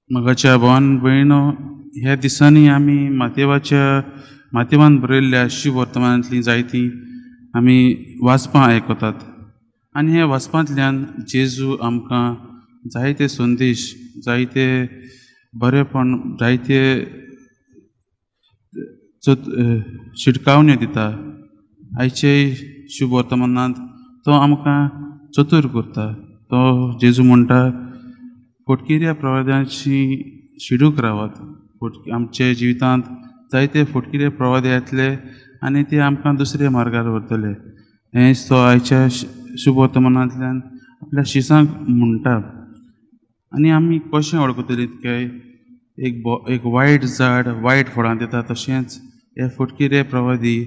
मोगाच्या भावान भयणो, ह्या दिसांनी आमी मातेवान बरयल्ल्या शुभवर्तमानांतलीं जायतीं आमी वाचपां आयकतात आनी ह्या वाचपांतल्यान जेजू आमकां जायते संदेश, जायते बरेपण, जायते शिटकावण्यो दिता. आयचे शुभवर्तमानांत तो आमकां चतूर करता. तो जेजू म्हणटा, फटकिऱ्या प्रवाद्यांची शिडूक रावात. आमच्या जिवितांत जायते फटकिरे प्रवादे येतले आनी ते आमकां दुसऱ्या मार्गार व्हरतले. हेंच तो आयच्या शुभवर्तमानांतल्यान आपल्या शिसांक म्हणटा. आनी आमी कशें वळखतली काय एक वायट झाड वायट फळां दिता, तशेंच हे फटकिरे प्रवादी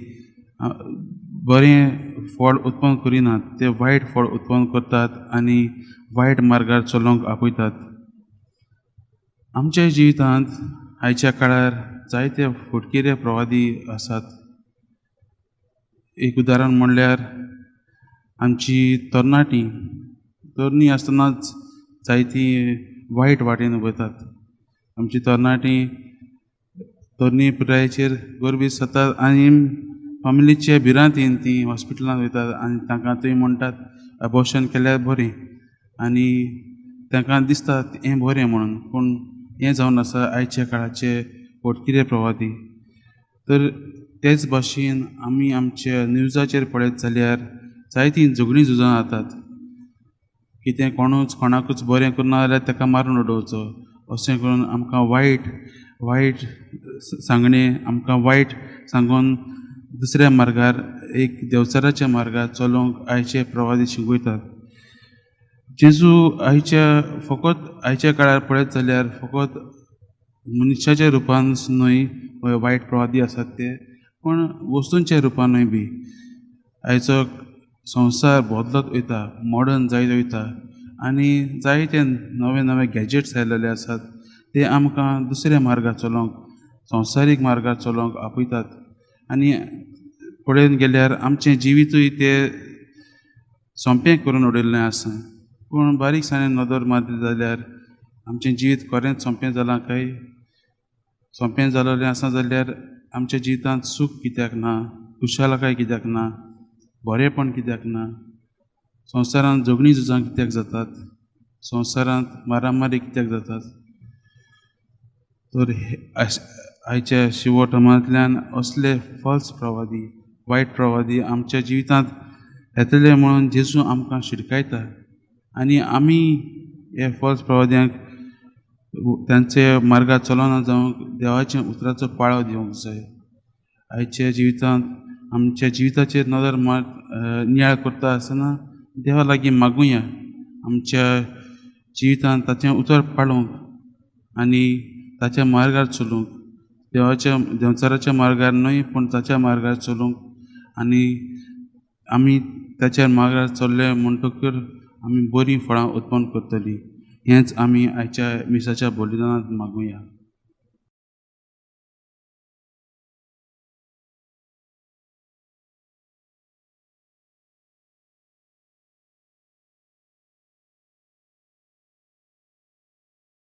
बरें फळ उत्पन्न करिनात, ते वायट फळ उत्पन्न करतात आनी वायट मार्गार चलोवंक आपयतात. आमच्या जिवितांत आयच्या काळार जायते फटकिरे प्रवादी आसात. एक उदाहरण म्हणल्यार आमची तरणाटी तरणी आसतनाच जायती वायट वाटेन वयतात. आमची तरणाटी तरणी पिरायेचेर गर्बी जातात आनी फामिलीचे भिरांतीन ती हॉस्पिटलांत वयतात आनी तांकां थंय म्हणटात अबॉर्शन केल्यार बरें, आनी तांकां दिसता हें बरें म्हणून, पूण हें जावन आसा आयच्या काळाचे फटकिरे प्रवादी. तर तेच भाशेन आमी आमच्या न्यूजाचेर पळयत जाल्यार जायतीं झगडीं झुजां जातात. कितें कोणूच कोणाकूच बरें करना जाल्यार ताका मारून उडोवचो, अशें करून आमकां वायट वायट सांगणें, आमकां वायट सांगून दुसऱ्या मार्गार, एक देवचाराच्या मार्गार चलोवंक आयचे प्रवादी शिकयतात. जेजू आयच्या फकत आयच्या काळार पळयत जाल्यार फकत मनशाच्या रुपान न्हय वायट प्रवादी आसात ते, पूण वस्तूंच्या रुपानूय बी. आयचो संवसार बदलत वयता, मॉडर्न जायत वयता आनी जायते नवे नवे गॅजेट्स आयलेले आसात, ते आमकां दुसऱ्या मार्गार चलोवंक, संवसारीक मार्गार चलोवंक आपयतात. आनी पळोवन गेल्यार आमचें जिवितूय ते सोंपें करून उडयल्लें आसा. पूण बारीकसाणेन नदर मारली जाल्यार आमचें जिवीत खरेंच सोंपें जालां काय? सोंपें जालेलें आसा जाल्यार आमच्या जिवितांत सूख कित्याक ना, खुशालकाय कित्याक ना, बरेंपण कित्याक ना, संवसारांत झगडीं झुजां कित्याक जातात, संवसारांत मारामारी कित्याक जातात? तर आयच्या शिवटमांतल्यान असले फॉल्स प्रवादी, वायट प्रवादी आमच्या जिवितांत येतले म्हणून जेजू आमकां शिटकायता. आनी आमी हे फॉल्स प्रवाद्यांक तांचे मार्गार चलना जावंक देवाच्या उतराचो पाळो दिवंक जाय. आयच्या जिवितांत आमच्या जिविताचेर नदर मार नियाळ करता आसतना देवा लागीं मागुया आमच्या जिवितांत ताचें उतर पाळूंक आनी ताच्या मार्गार चलूंक, देवाच्या देंवचाराच्या मार्गार न्हय पूण ताच्या मार्गार चलूंक. आनी आमी ताच्या मार्गार चल्ले म्हणटकर आमी बरीं फळां उत्पन्न करतलीं. हेंच आमी आयच्या मिसाच्या बलिदानांत मागुया.